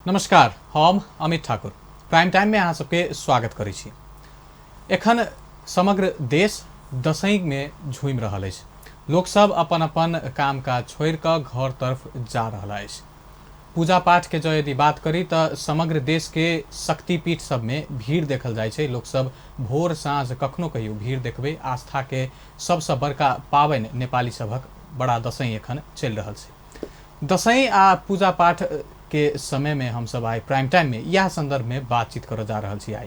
नमस्कार, हम Amit Thakur prime time में अहाँ सबके स्वागत करै छी। एखन समग्र देश दसैँ में झूमि रहल अछि। लोकसब अपन अपन काम काज छोड़ि कऽ घर तरफ जा रहल अछि। पूजा पाठ के जँ यदि बात करी तऽ समग्र देश के शक्तिपीठ सब में भीड़ देखल जाइ छै। लोकसब भोर साँझ कखनो कहियो भीड़ देखबै। आस्था के सबसँ बड़का पाबनि नेपाली सभक बड़ा दसैँ एखन चलि रहल छै। दसैँ आ पूजा पाठ के समय में हमसब आइ प्राइम टाइम में इएह संदर्भ में बातचीत करऽ जा रहल छी। आइ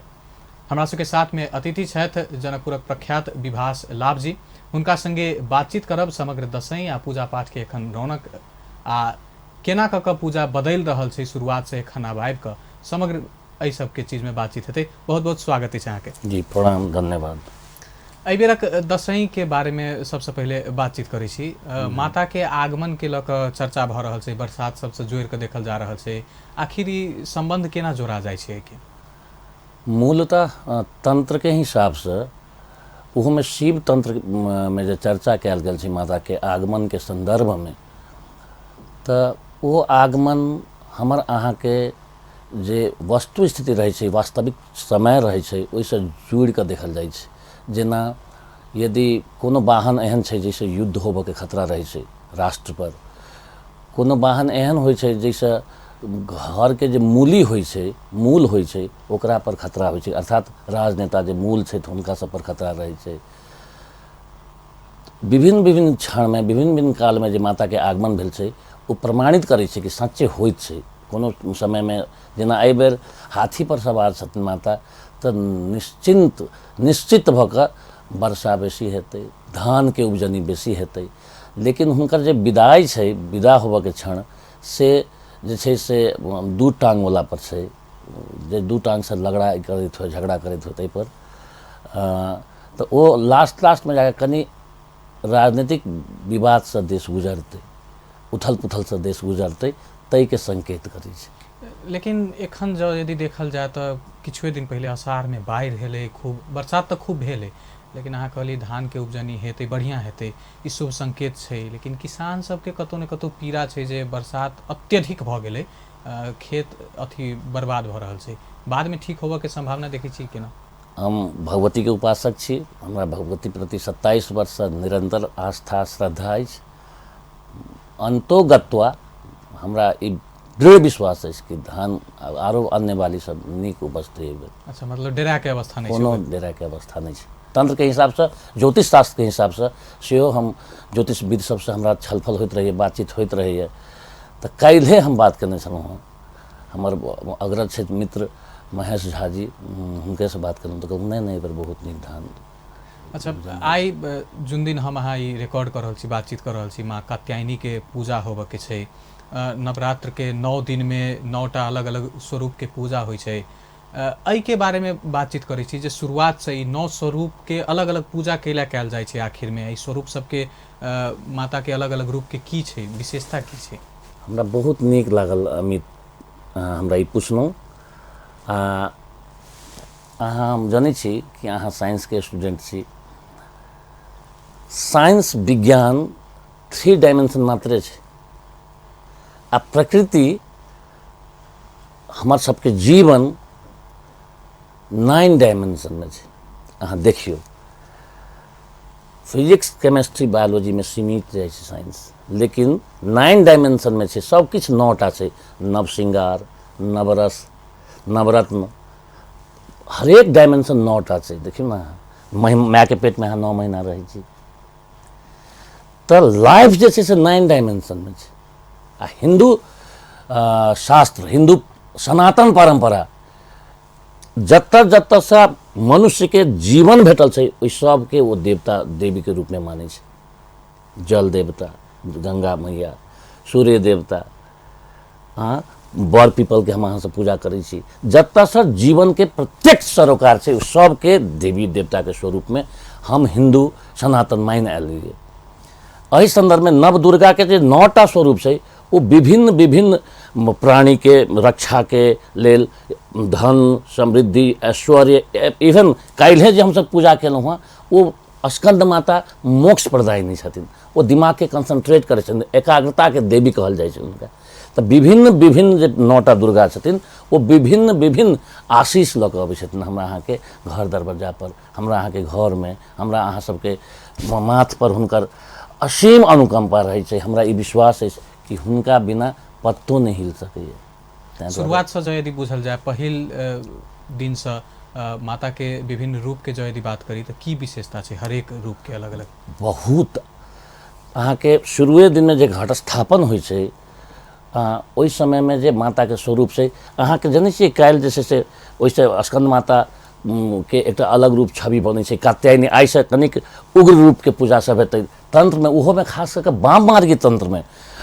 हमरा सबके साथ में अतिथि छथि जनकपुरक प्रख्यात विभास लाभ जी। हुनका संगे बातचीत करब समग्र दसैँ आ पूजा पाठ के एखन रौनक आ केना कऽ कऽ पूजा बदलि रहल छै शुरुआत से एखन आब आबि कऽ समग्र एहि सबके चीज में बातचीत हेतै। बहुत बहुत स्वागत अछि अहाँके। जी प्रणाम, धन्यवाद। एहि बेरक दसैँ के बारे में सबसँ पहिले बातचीत करै छी। माता के आगमन के लऽ कऽ चर्चा भऽ रहल छै, बरसात सबसँ जोड़ि कऽ देखल जा रहल छै। आखिर ई सम्बन्ध केना जोड़ा जाइ छै एहिके? मूलतः तंत्र के हिसाबसँ ओहोमे शिव तंत्र मे जे चर्चा कयल गेल छै माता के आगमन के सन्दर्भमे, तऽ ओ आगमन हमर अहाँके जे वस्तु स्थिति रहै छै, वास्तविक समय रहै छै, ओहिसँ जोड़ि कऽ देखल जाइ छै। जेना यदि कोनो वाहन एहन छै जाहिसँ युद्ध होबऽके खतरा रहै छै राष्ट्रपर, कोनो वाहन एहन होइ छै जाहिसँ घरके जे मूली होइ छै, मूल होइ छै, ओकरापर खतरा होइ छै, अर्थात राजनेता जे मूल छथि हुनका सबपर खतरा रहै छै। विभिन्न विभिन्न क्षणमे विभिन्न विभिन्न कालमे जे माताके आगमन भेल छै ओ प्रमाणित करै छै कि सच्चे होइत छै। कोनो समयमे जेना एहिबेर हाथीपर सवार छथिन माता, तऽ निश्चिन्त निश्चित भऽ कऽ वर्षा बेसी हेतै, धानके उपजनी बेसी हेतै। लेकिन हुनकर जे विदाइ छै, विदा होबऽके क्षण से जे छै से दू टाङ्गवला पर छै, जे दू टाङ्गसँ लगड़ा करैत होइ, झगड़ा करैत होइ ताहिपर, तऽ ओ लास्ट लास्टमे जाकऽ कनि राजनीतिक विवादसँ देश गुजरतै, उथल पुथलसँ देश गुजरतै, ताहिके संकेत करै छै। लेकिन एखन जँ यदि देखल जाय तऽ किछुए दिन पहिले अषाढ़मे बाढ़ि भेलै, खूब बरसात तऽ खूब भेलै, लेकिन अहाँ कहलियै धानके उपजनी हेतै, बढ़िआँ हेतै, ई शुभ संकेत छै। लेकिन किसान सबके कतहु ने कतहु पीड़ा छै जे बरसात अत्यधिक भऽ गेलै, खेत अथी बर्बाद भऽ रहल छै। बादमे ठीक होबऽके सम्भावना देखै छी केना? हम भगवतीके उपासक छी। हमरा भगवती प्रति 27 वर्षसँ निरन्तर आस्था श्रद्धा अछि। अन्तोगत्वा हमरा ई दृढ़ विश्वास अछि कि धान आरो अन्य बाली सब नीक उपजतै एहि बेर। अच्छा, मतलब डेराके अवस्था नहि छै? कोनो डेराके अवस्था नहि छै। तंत्रके हिसाबसँ, ज्योतिष शास्त्रके हिसाबसँ सेहो हम ज्योतिषविद सबसँ हमरा छलफल होइत रहैए, बातचीत होइत रहैए। तऽ काल्हिए हम बात केने छलहुँ हँ, हमर अग्रज छथि मित्र महेश झा जी, हुनकेसँ बात केलहुँ तऽ कहलहुँ नहि नहि एहि बेर बहुत नीक धान। अच्छा, आइ जुन दिन हम अहाँ ई रिकॉर्ड कऽ रहल छी, बातचीत कऽ रहल छी, माँ कात्यायनीके पूजा होबऽके छै। नवरात्रके 9 दिनमे 9टा अलग अलग स्वरूपके पूजा होइ छै। एहिके बारेमे बातचीत करै छी जे शुरुआतसँ ई 9 स्वरूपके अलग अलग पूजा कैला कयल जाइ छै, आखिरमे एहि स्वरूप सबके माताके अलग अलग रूपके की छै विशेषता, की छै? हमरा बहुत नीक लागल अमित, अहाँ हमरा ई पुछलहुँ। आ अहाँ, हम जनै छी कि अहाँ साइंसके स्टूडेंट छी। साइंस विज्ञान 3 डायमेंशन मात्रे छै आ प्रकृति हमर सबके जीवन 9 डायमेंशनमे छै। अहाँ देखियौ, फिजिक्स केमिस्ट्री बायोलॉजीमे सीमित जाइ छै साइंस, लेकिन 9 डायमेंशनमे छै सब किछु। 9टा छै, नव श्रृंगार, नवरस, नवरत्न, हरेक डायमेंशन 9टा छै। देखियौ ने, मायके पेटमे अहाँ 9 महीना रहै छी, तऽ लाइफ जे छै से 9 डायमेंशनमे छै। आ हिन्दू शास्त्र, हिन्दू सनातन परम्परा जतऽ जतऽसँ मनुष्यके जीवन भेटल छै ओहि सबके ओ देवता देवीके रूपमे मानै छै। जल देवता गंगा मैया, सूर्य देवता, बर पीपलके हम अहाँसँ पूजा करै छी। जतऽसँ जीवनके प्रत्यक्ष सरोकार छै ओ सबके देवी देवताके स्वरूपमे हम हिन्दू सनातन मानि आयल रहियै। एहि सन्दर्भमे नव दुर्गाके जे 9टा स्वरूप छै ओ विभिन्न विभिन्न प्राणीके रक्षाके लेल धन समृद्धि ऐश्वर्य, इवन काल्हिए जे हमसब पूजा केलहुँ हँ ओ स्कंद माता मोक्ष प्रदायिनी छथिन। ओ दिमागके कंसंट्रेट करै छथिन, एकाग्रताके देवी कहल जाइ छै हुनका। तऽ विभिन्न विभिन्न जे 9टा दुर्गा छथिन ओ विभिन्न विभिन्न आशीष लऽ कऽ अबै छथिन हमरा अहाँके घर दरवज्जा पर, हमरा अहाँके घरमे, हमरा अहाँ सबके माथ पर हुनकर असीम अनुकम्पा रहै छै। हमरा ई विश्वास अछि कि हुनका बिना पत्तो नहि हिल सकैए। शुरुआतसँ जँ यदि बुझल जाय, पहिल दिनसँ माताके विभिन्न रूपके जँ यदि बात करी तऽ की विशेषता छै हरेक रूपके अलग अलग? बहुत अहाँके शुरुए दिनमे जे घटस्थापन होइ छै ओहि समयमे जे माताके स्वरूप छै, अहाँके जनै छियै काल्हि जे छै से ओहिसँ स्कन्द माता के एकटा अलग रूप छवि बनै छै। कात्यायनी आइसँ कनिक उग्र रूपके पूजा सब हेतै तन्त्रमे, ओहोमे खास कऽ कऽ वाम मार्गी तन्त्रमे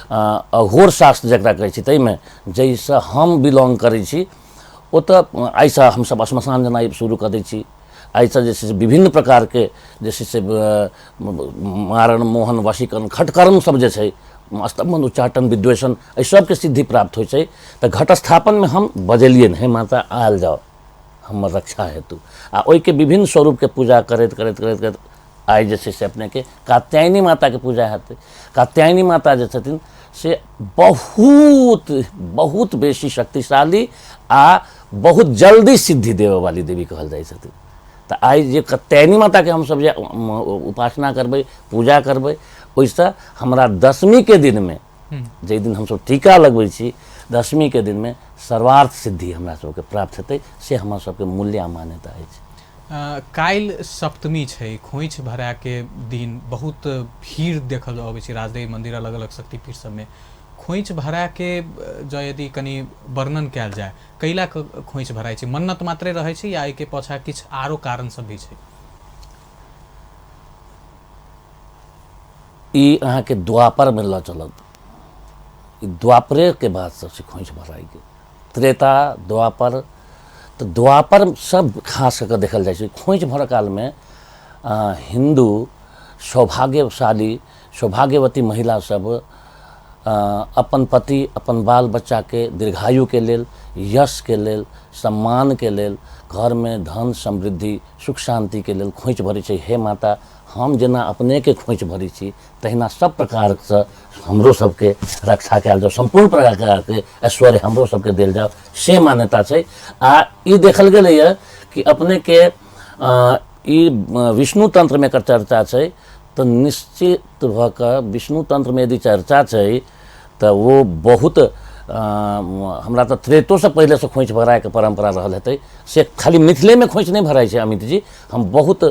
अघोर शास्त्र जकरा कहै छै ताहिमे, जाहिसँ हम बिलोंग करै छी, ओतऽ आइसँ हमसब श्मशान जेनाइ शुरू कऽ दै छी। एहिसँ जे छै से विभिन्न प्रकारके जे छै से मारण मोहन वशीकरण खटकर्म सब जे छै, स्तंभन उच्चाटन विद्वेषण, एहि सबके सिद्धि प्राप्त होइ छै। तऽ घटस्थापनमे हम बजेलियनि, हे माता आयल जाउ हमर रक्षा हेतु, आ ओहिके विभिन्न स्वरूपके पूजा करैत करैत करैत करैत आइ जे छै से अपनेके कात्यायनी माताके पूजा हेतै। कात्यायनी माता जे छथिन से बहुत बहुत बेसी शक्तिशाली आ बहुत जल्दी सिद्धि देबऽवाली देवी कहल जाइ छथिन। तऽ आइ जे कात्यायनी माताके हमसब जे उपासना करबै, पूजा करबै, ओहिसँ हमरा दशमीके दिनमे, जाहि दिन हमसब टीका लगबै छी, दशमीके दिनमे सर्वार्थ सिद्धि हमरा सबके प्राप्त हेतै, से हमर सबके मूल्य आ मान्यता अछि। काल्हि सप्तमी छै, खोइछ भराके दिन बहुत भीड़ देखल अबै छै राजदेवी मंदिर अलग अलग शक्तिपीठ सबमे। खोइछ भराके जँ यदि कनि वर्णन कयल जाय, कैला खोइछ भराइ छै? मन्नत मात्रे रहै छै या एहिके पाछा किछु आरो कारण सब भी छै? ई अहाँके द्वापरमे लऽ चलत, ई द्वापरेके बाद सब छै खोइछ भराइके, त्रेता द्वापर। तऽ द्वापर सब खास कऽ कऽ देखल जाइ छै। खोइछ भरऽ कालमे हिन्दू सौभाग्यशाली सौभाग्यवती महिला सब अपन पति अपन बाल बच्चाके दीर्घायुके लेल, यशके लेल, सम्मानके लेल, घरमे धन समृद्धि सुख शान्तिके लेल खोइछ भरै छै। हे माता, हम जेना अपनेके खोइछ भरै छी तहिना सब प्रकारसँ हमरो सबके रक्षा कयल जाउ, सम्पूर्ण प्रकारके ऐश्वर्य हमरो सबके देल जाउ, से मान्यता छै। आ ई देखल गेलैए कि अपनेके ई विष्णु तन्त्रमे एकर चर्चा छै, तऽ निश्चित भऽ कऽ विष्णु तन्त्रमे यदि चर्चा छै तऽ ओ बहुत हमरा तऽ त्रेतोसँ पहिलेसँ खोइछ भराइके परम्परा रहल हेतै। से खाली मिथिलेमे खोइछ नहि भराइ छै अमित जी, हम बहुत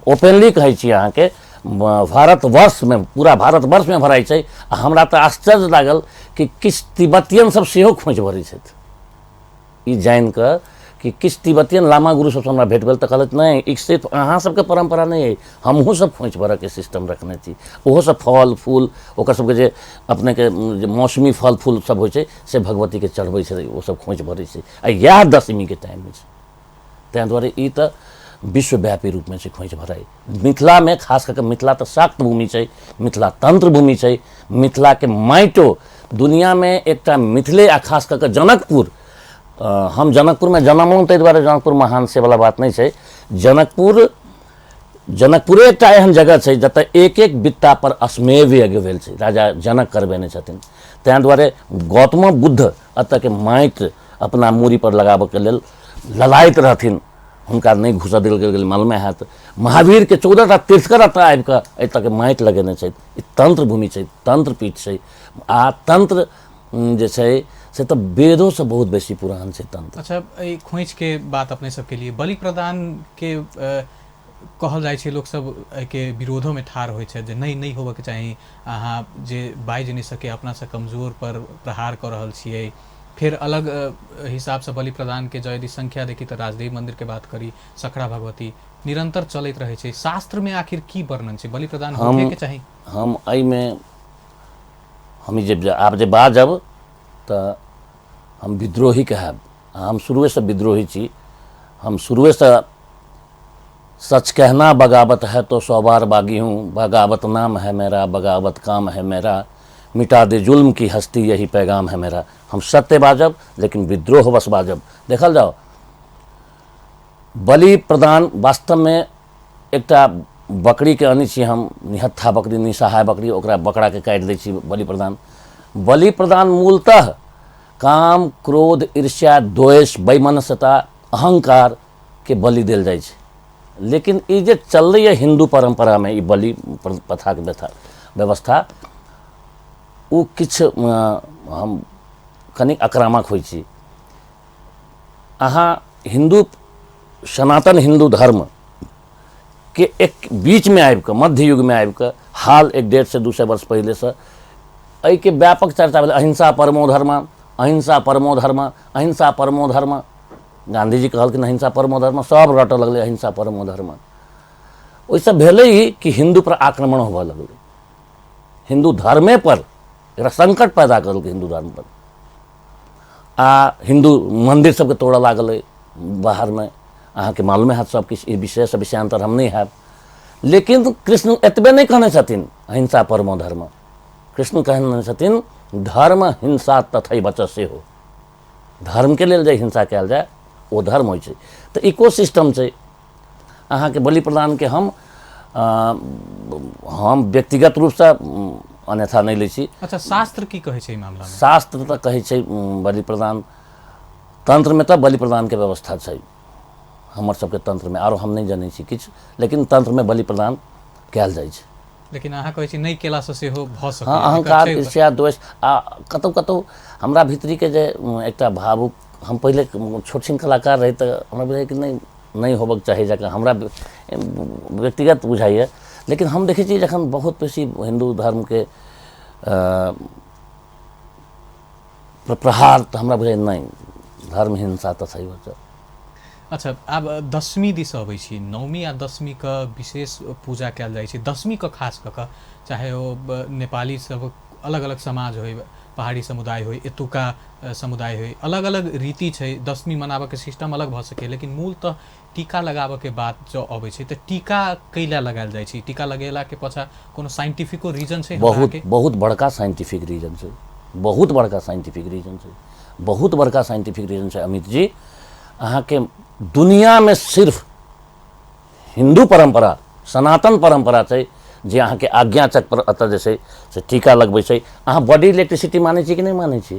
ओपनली कहै छी अहाँके, भारतवर्षमे, पूरा भारतवर्षमे भराइ छै। आ हमरा तऽ आश्चर्य लागल कि किछु तिब्बतियन सब सेहो खोइछ भरै छथि। ई जानि कऽ कि किछु तिब्बतियन लामा गुरु सबसँ हमरा भेट भेल तऽ कहलथि नहि, ई सिर्फ अहाँ सबके परम्परा नहि अइ, हमहूँ सब खोइछ भरऽके सिस्टम रखने छी। ओहो सब फल फूल ओकर सबके जे अपनेके जे मौसमी फल फूल सब होइ छै से भगवतीके चढ़बै छै, ओ सब खोइछ भरै छै। आ इएह दशमीके टाइममे छै। ताहि दुआरे ई तऽ विश्वव्यापी रूपमे छै खोइछ भराइ। मिथिलामे खास कऽ कऽ, मिथिला तऽ शाक्त भूमि छै, मिथिला तंत्र भूमि छै, मिथिलाके माटिओ दुनिआमे एकटा मिथिले आ खास कऽ कऽ जनकपुर। हम जनकपुरमे जनमलहुँ ताहि दुआरे जनकपुर महान से वला बात नहि छै। जनकपुर जनकपुरे एकटा एहन जगह छै जतऽ एक एक बित्ता पर अश्वमेध यज्ञ भेल छै, राजा जनक करबेने छथिन। ताहि दुआरे गौतम बुद्ध एतऽके माटि अपना मूड़ी पर लगाबऽके लेल ललायत रहथिन, हुनका नहि घुसऽ देल गेल, मालूमे हैत। महावीरके 14टा तीर्थकर एतऽ आबिकऽ एतऽके माटि लगेने छथि। ई तंत्र भूमि छै, तंत्र पीठ छै, आ तंत्र जे छै से तऽ वेदोसँ बहुत बेसी पुरान छै तंत्र। अच्छा, एहि खोइछके बात अपने सबके लिए बलि प्रदानके कहल जाइ छै, लोक सब एहिके विरोधोमे ठाढ़ होइ छथि जे नहि नहि होबऽके चाही, अहाँ जे बाजि नहि सकै अपनासँ कमजोर पर प्रहार कऽ रहल छियै। फेर अलग हिसाबसँ बलि प्रदानके जँ यदि संख्या देखी तऽ राजदेवी मन्दिरके बात करी, सखड़ा भगवती, निरन्तर चलैत रहै छै। शास्त्रमे आखिर की वर्णन छै बलि प्रदान होखेके चाही? हम एहिमे हम जे आब जे बाजब तऽ हम विद्रोही कहब। हम शुरुएसँ विद्रोही छी, हम शुरुएसँ सच कहना बगावत है तो 100 बार बागी हूँ, बगावत नाम है मेरा, बगावत काम है मेरा, मिटा दे जुल्म की हस्ती यही पैगाम है मेरा। हम सत्य बाजब लेकिन विद्रोह बस बाजब। देखल जाओ, बलि प्रदान वास्तवमे एकटा बकरीके अनै छी हम, निहत्था बकरी, निसहाय बकरी, ओकरा बकराके काटि दै छी बलि प्रदान। बलि प्रदान मूलतः काम, क्रोध, ईर्ष्या, द्वेष, वैमनस्यता, अहंकार के बलि देल जाइ छै। लेकिन ई जे चललैए हिन्दू परम्परामे ई बलि प्रथाके व्यवस्था, ओ किछु हम कनि आक्रामक होइ छी। अहाँ हिन्दू सनातन हिन्दू धर्म के एक बीचमे आबिकऽ, मध्य युगमे आबिकऽ, हाल 150 से 200 वर्ष पहिलेसँ एहिके व्यापक चर्चा भेलै। अहिंसा परमो धर्म, अहिंसा परमो धर्म, अहिंसा परमो धर्म। गांधीजी कहलखिन अहिंसा परमो धर्म, सब रटऽ लगलै अहिंसा परमो धर्म। ओहिसँ भेलै ई कि हिन्दू पर आक्रमण होबऽ लगलै, हिन्दू धर्मे पर एकरा संकट पैदा करलकै हिन्दू धर्म पर। आ हिन्दू मन्दिर सबके तोड़ऽ लागलै बाहरमे, अहाँके मालूमे हैत सब किछु, ई विषयसँ विषयांतर हम नहि हैब। लेकिन कृष्ण एतबे नहि कहने छथिन अहिंसा परमो धर्म, कृष्ण कहने छथिन धर्म हिंसा तथैव च सेहो। धर्मके लेल जे हिंसा कयल जाय ओ धर्म होइ छै। तऽ इको सिस्टम छै। अहाँके बलि प्रदानके हम व्यक्तिगत रूपसँ अन्यथा नहि लै छी। अच्छा, शास्त्र की कहै छै ई मामलामे? शास्त्र तऽ कहै छै बलि प्रदान, तंत्रमे तऽ बलि प्रदानके व्यवस्था छै हमर सबके तंत्रमे, आरो हम नहि जनै छी किछु, लेकिन तंत्रमे बलि प्रदान कयल जाइ छै। लेकिन अहाँ कहै छी नहि केलासँ सेहो भऽ सकैए। हँ, अहंकार, ईर्ष्या, द्वेष आ कतहु कतहु हमरा भीतरीके जे एकटा भावुक, हम पहिले छोट छिन कलाकार रही तऽ हमरा बुझाइ कि नहि नहि होबक चाही जकाँ हमरा व्यक्तिगत बुझाइए। लेकिन हम देखै छी जखन बहुत बेसी हिन्दू धर्मके प्रहार, तऽ हमरा बुझाइए नहि, धर्म हिंसा तऽ सही हो। अच्छा, आब दशमी दिस अबै छी। नवमी आ दशमीके विशेष पूजा कयल जाइ छै। दशमीके खास कऽ कऽ, चाहे ओ नेपाली सब अलग अलग समाज होइ, पहाड़ी समुदाय होइ, एतुका समुदाय होइ, अलग अलग रीति छै। दशमी मनाबऽके सिस्टम अलग भऽ सकैए, लेकिन मूलतः टीका लगाबऽके बात जँ अबै छै तऽ टीका कैला लगायल जाइ छै? टीका लगेलाके पाछाँ कोनो साइंटिफिको रीजन छै? बहुत बहुत बड़का साइंटिफिक रीजन छै, बहुत बड़का साइंटिफिक रीजन छै, बहुत बड़का साइंटिफिक रीजन छै अमित जी। अहाँके दुनियामे सिर्फ हिन्दू परम्परा, सनातन परम्परा छै जे अहाँके आज्ञा चक्र पर एतऽ जे छै से टीका लगबै छै। अहाँ बॉडी इलेक्ट्रिसिटी मानै छी कि नहि मानै छी?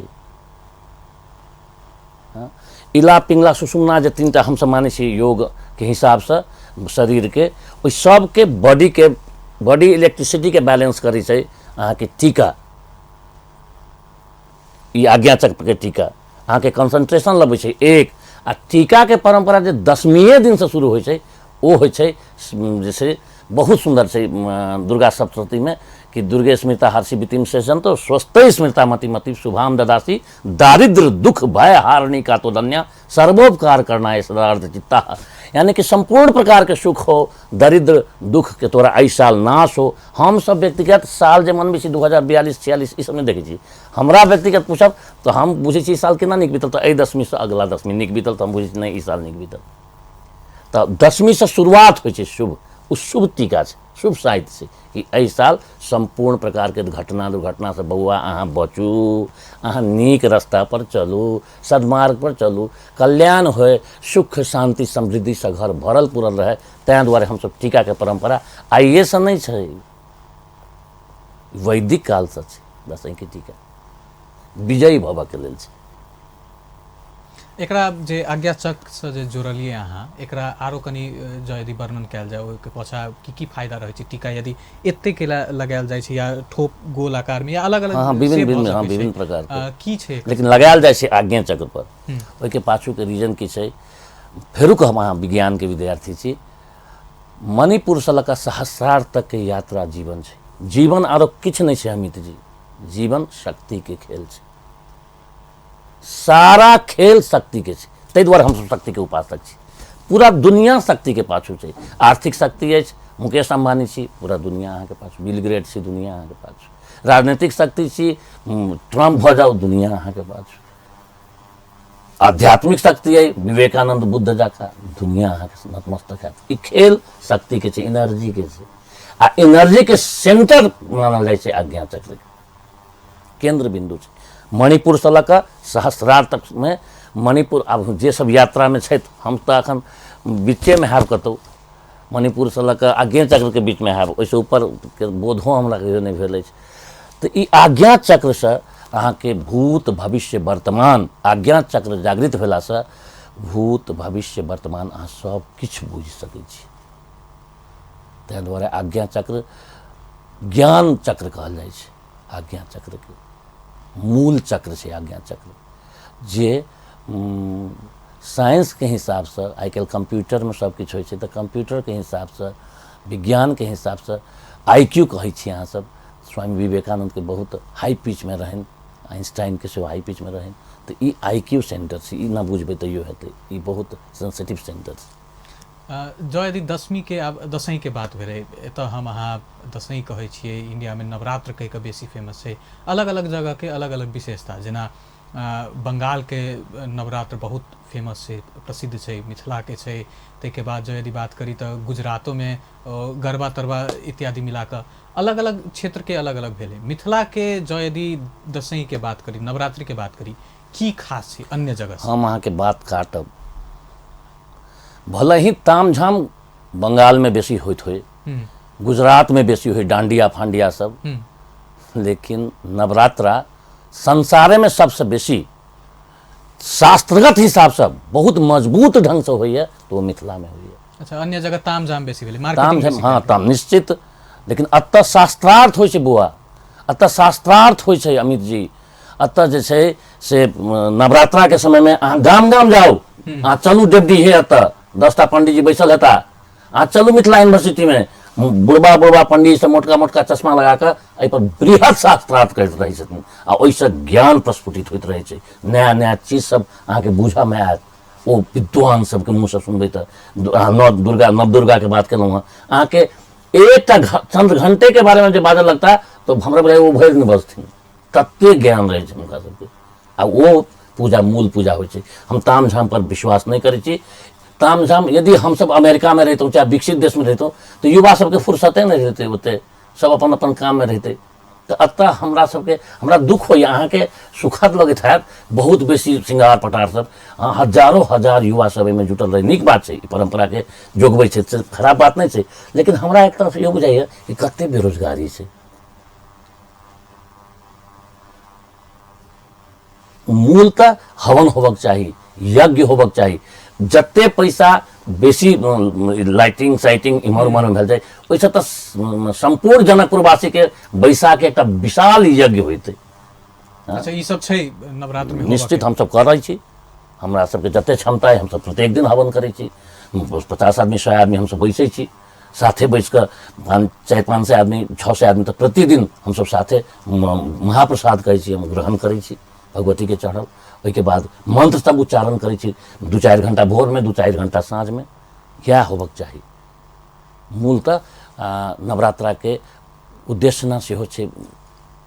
इला पिंगला सुषुम्ना जे तीनटा हमसब मानै छी योगके हिसाबसँ शरीरके, ओहि सबके बॉडीके, बॉडी इलेक्ट्रिसिटीके बैलेंस करै छै अहाँके टीका। ई आज्ञा चक्रके टीका अहाँके कंसंट्रेशन लबै छै एक। आ टीकाके परम्परा जे दशमीए दिनसँ शुरू होइ छै ओ होइ छै जे छै बहुत सुन्दर छै दुर्गा सप्तशतीमे कि दुर्गे स्मृता हर्षि वितिम शेषन तो स्वस्थ स्मृता मति मति शुभाम ददासी दारिद्र दुख भय हारणी का तो धन्या सर्वोपकार करना है सदार्थ चित्ता। यानी कि संपूर्ण प्रकार के सुख हो, दरिद्र दुख के तोरा एहि साल नाश हो। हम सब व्यक्तिगत साल जे मनबै छी 2042 46 ई सब नहि देखै छी। हमरा व्यक्तिगत पूछब तऽ हम बुझै छी ई साल केना नीक बीतल, तऽ एहि दशमीसँ अगिला दशमी नीक बीतल तऽ हम बुझै छी नहि ई साल नीक बीतल। तऽ दशमीसँ शुरुआत होइ छै शुभ, ओ शुभ टीका छै, शुभ साहित्य छै कि एहि साल सम्पूर्ण प्रकारके घटना दुर्घटनासँ बौआ अहाँ बचू, अहाँ नीक रस्तापर चलू, सद्मार्ग पर चलू, कल्याण होय, सुख शान्ति समृद्धिसँ घर भरल पुरल रहै। ताहि दुआरे हमसब टीकाके परम्परा आइएसँ नहि छै, वैदिक कालसँ छै। दशैंके टीका विजयी भवके लेल छै। एकरा जे आज्ञा चक्रसँ जे जोड़लियै अहाँ, एकरा आरो कनि जँ यदि वर्णन कयल जाय, ओहिके पाछाँ की की फायदा रहै छै? टीका यदि एतेक लगायल जाइ छै या ठोप गोल आकारमे या अलग अलग, हाँ, विभिन्न विभिन्न, हाँ, विभिन्न प्रकारके की छै, लेकिन लगायल जाइ छै आज्ञा चक्र पर। ओहिके पाछूके रीजन की छै, फेरो कहब अहाँ विज्ञानके विद्यार्थी छी, मणिपुरसँ लऽ कऽ सहस्रार तकके यात्रा जीवन छै। जीवन आरो किछु नहि छै अमित जी, जीवन शक्तिके खेल छै, सारा खेल शक्तिके छै। ताहि दुआरे हमसब शक्तिके उपासक छी। पूरा दुनिया शक्तिके पाछू छै। आर्थिक शक्ति अछि, मुकेश अम्बानी छी, पूरा दुनिया अहाँके पाछू, बिल ग्रेट छी, दुनिया अहाँके पाछू। राजनीतिक शक्ति छी, ट्रम्प भऽ जाउ, दुनिया अहाँके पाछू। आध्यात्मिक शक्ति अइ, विवेकानंद बुद्ध जकाँ, दुनिया अहाँके नतमस्तक हैत। ई खेल शक्तिके छै, एनर्जीके छै। आ एनर्जीके सेंटर मानल जाइ छै आज्ञा चक्र, केन्द्र बिन्दु छै। मणिपुरसँ लऽ कऽ सहस्रार तकमे मणिपुर, आब जे सब यात्रामे छथि, हम तऽ एखन बीचेमे हैब कतहु, मणिपुरसँ लऽ कऽ आज्ञा चक्रके बीचमे हैब, ओहिसँ ऊपरके बोधो हमरा कहियो नहि भेल अछि। तऽ ई आज्ञा चक्रसँ अहाँके भूत भविष्य वर्तमान, आज्ञा चक्र जागृत भेलासँ भूत भविष्य वर्तमान अहाँ सब किछु बुझि सकै छी। ताहि दुआरे आज्ञा चक्र ज्ञान चक्र कहल जाइ छै। आज्ञा चक्रके मूल चक्र छै आज्ञा चक्र, जे साइंसके हिसाबसँ आइ काल्हि कम्प्यूटरमे सब किछु होइ छै, तऽ कम्प्यूटरके हिसाबसँ विज्ञानके हिसाबसँ IQ कहै छी अहाँ सब। स्वामी विवेकानन्दके बहुत हाई पिचमे रहनि, आइंस्टाइनके सेहो हाई पिचमे रहनि, तऽ ई IQ centre छै, ई नहि बुझबै तैयो हेतै, ई बहुत सेंसिटिव सेंटर छै। जँ यदि दशमी के आब दशईं के बात भेलै, एतऽ हम अहाँ दशईं कहै छियै, इंडियामे नवरात्र कहि कऽ बेसी फेमस छै। अलग अलग जगहके अलग अलग विशेषता, जेना बंगालके नवरात्र बहुत फेमस छै, प्रसिद्ध छै, मिथिलाके छै। ताहिके बाद जँ यदि बात करी तऽ गुजरातोमे गरबा तरबा इत्यादि मिला कऽ अलग अलग क्षेत्रके अलग अलग भेलै। मिथिलाके जँ यदि दशईं के बात करी, नवरात्रिके बात करी, की खास छै अन्य जगह? हम अहाँके बात काटब, भले ही तामझाम बंगालमे बेसी होइत होइ, गुजरातमे बेसी होइ, डांडिया फांडिया सब, लेकिन नवरात्रा संसारेमे सबसँ बेसी शास्त्रगत हिसाबसँ बहुत मजबूत ढङ्गसँ होइए तऽ ओ मिथिलामे होइए। अच्छा, अन्य जगह तामझाम बेसी भेलै, तामझाम, हाँ ताम निश्चित, लेकिन एतऽ शास्त्रार्थ होइ छै बौआ, एतऽ शास्त्रार्थ होइ छै अमित जी। एतऽ जे छै से नवरात्राके समयमे अहाँ गाम गाम जाउ, अहाँ चलू देवडी हे, एतऽ 10टा पंडीजी बैसल हेता, अहाँ चलू मिथिला यूनिवर्सिटीमे, बुढ़बा बुढ़बा पंडीजी सब मोटका मोटका चश्मा लगा कऽ एहिपर बृहद शास्त्रार्थ करैत रहै छथिन आ ओहिसँ ज्ञान प्रस्फुटित होइत रहै छै। नया नया चीज सब अहाँके बुझऽमे आयत, ओ विद्वान सबके मुँहसँ सुनबै तऽ। अहाँ नव दुर्गा, नव दुर्गाके बात केलहुँ हँ, अहाँके एकटा चंद्र घंटेके बारेमे जे बाजऽ लगता तऽ हमरा बुझाइए ओ भरि दिन बजथिन, ततेक ज्ञान रहै छै हुनका सबके। आ ओ पूजा मूल पूजा होइ छै। हम तामझाम पर विश्वास नहि करै छी। तामझाम यदि हमसब अमेरिकामे रहितहुँ चाहे विकसित देशमे रहितहुँ तऽ युवा सबके फुर्सते नहि रहितै, ओते सब अपन अपन काममे रहितै। तऽ एतऽ हमरा सबके, हमरा दुख होइए, अहाँके सुखद लगैत हैत बहुत बेसी श्रृंगार पटार सब, हजारो हजार युवा सब एहिमे जुटल रहै, नीक बात छै, ई परम्पराके जोगबै छै, से खराब बात नहि छै। लेकिन हमरा एक तरफ इहो बुझाइए कि कते बेरोजगारी छै। मूलतः हवन होबक चाही, यज्ञ होबक चाही। जते पैसा बेसी लाइटिंग साइटिंग इम्हर उम्हरमे भेल जाइ, ओहिसँ तऽ सम्पूर्ण जनकपुरवासीके बैसाके एकटा विशाल यज्ञ होइतै। अच्छा, ई सब छै नवरात्र में? निश्चित हमसब करै छी, हमरा सबके जते क्षमता अइ हमसब प्रत्येक दिन हवन करै छी। 50 आदमी 100 आदमी हमसब बैसै छी, साथे बैस कऽ 400-500 आदमी 600 आदमी तक प्रतिदिन हमसब साथे महाप्रसाद कहै छी हम, ग्रहण करै छी भगवतीके चढ़ल। ओहिके बाद मंत्र सब उच्चारण करै छी 2-4 घंटा भोरमे, 2-4 घंटा साँझमे। इएह होबक चाही मूलतः नवरात्राके उद्देश्य ना सेहो छै।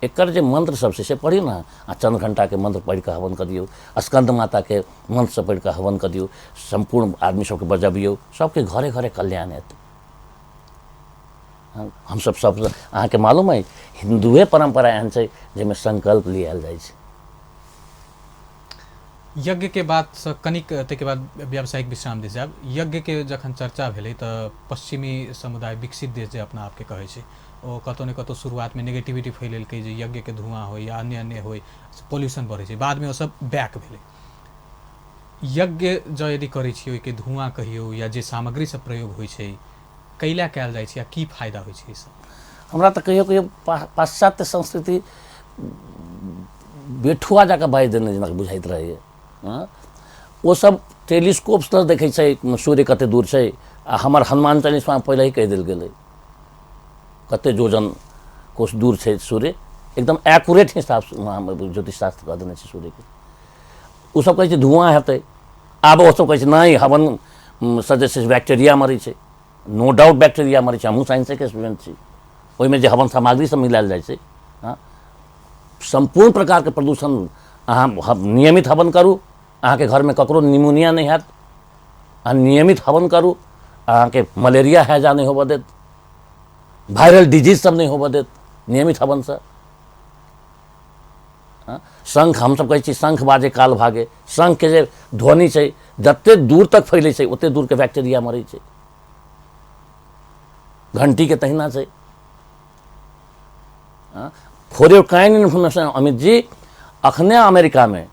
एकर जे मंत्र सब छै से पढ़ियौ ने, आ चंद्र घंटाके मंत्र पढ़ि कऽ हवन कऽ दियौ, स्कंद माताके मंत्र सब पढ़ि कऽ हवन कऽ दियौ, सम्पूर्ण आदमी सबके बजबियौ, सबके घरे घरे कल्याण हेतै। हमसब सब अहाँके मालूम अइ हिन्दुए परम्परा एहन छै जाहिमे संकल्प लियल जाइ छै। यज्ञ के बात से कनिक ताहिके बाद व्यावसायिक विश्राम दिस जायब। यज्ञ के जखन चर्चा भेलै तऽ पश्चिमी समुदाय, विकसित देश जे अपना आपके कहै छै, ओ कतहु ने कतहु शुरुआतमे नेगेटिविटी फैलेलकै जे यज्ञके धुआँ होइ या अन्य अन्य होइ, पॉल्यूशन बढ़ै छै। बादमे ओ सब बैक भेलै। यज्ञ जँ यदि करै छी, ओहिके धुआँ कहियौ या जे सामग्री सब प्रयोग होइ छै, कैला कयल जाइ छै आ की फायदा होइ छै एहिसँ? हमरा तऽ कहियो कहियो पाश्चात्य संस्कृति बेठुआ जकाँ बाजि देने जेना बुझाइत रहैए। ओ सब टेलीस्कोपसँ देखै छै सूर्य कते दूर छै, आ हमर हनुमान चालीसा पहिले ही कहि देल गेलै कते योजन कोस दूर छै सूर्य, एकदम एक्यूरेट हिसाबसँ ज्योतिष शास्त्र कह देने छै सूर्यके। ओ सब कहै छै धुआँ हेतै, आब ओ सब कहै छै नहि हवन सँ जे छै बैक्टेरिया मरै छै। नो डाउट बैक्टेरिया मरै छै, हमहूँ साइंसेके स्टूडेंट छी। ओहिमे जे हवन सामग्री सब मिलायल जाइ छै, सम्पूर्ण प्रकारके प्रदूषण। अहाँ नियमित हवन करू, अहाँके घरमे ककरो निमोनिया नहि हैत। अहाँ नियमित हवन करू, अहाँके मलेरिया हैजा नहि होबऽ देत, वायरल डिजीज सब नहि होबऽ देत नियमित हवनसँ। शंख, हमसब कहै छी शंख बाजे काल भागे, शंखके जे ध्वनि छै जते दूर तक फैलै छै ओते दूरके बैक्टेरिया मरै छै। घंटीके तहिना छै। For your kind information Amit ji, अखने अमेरिकामे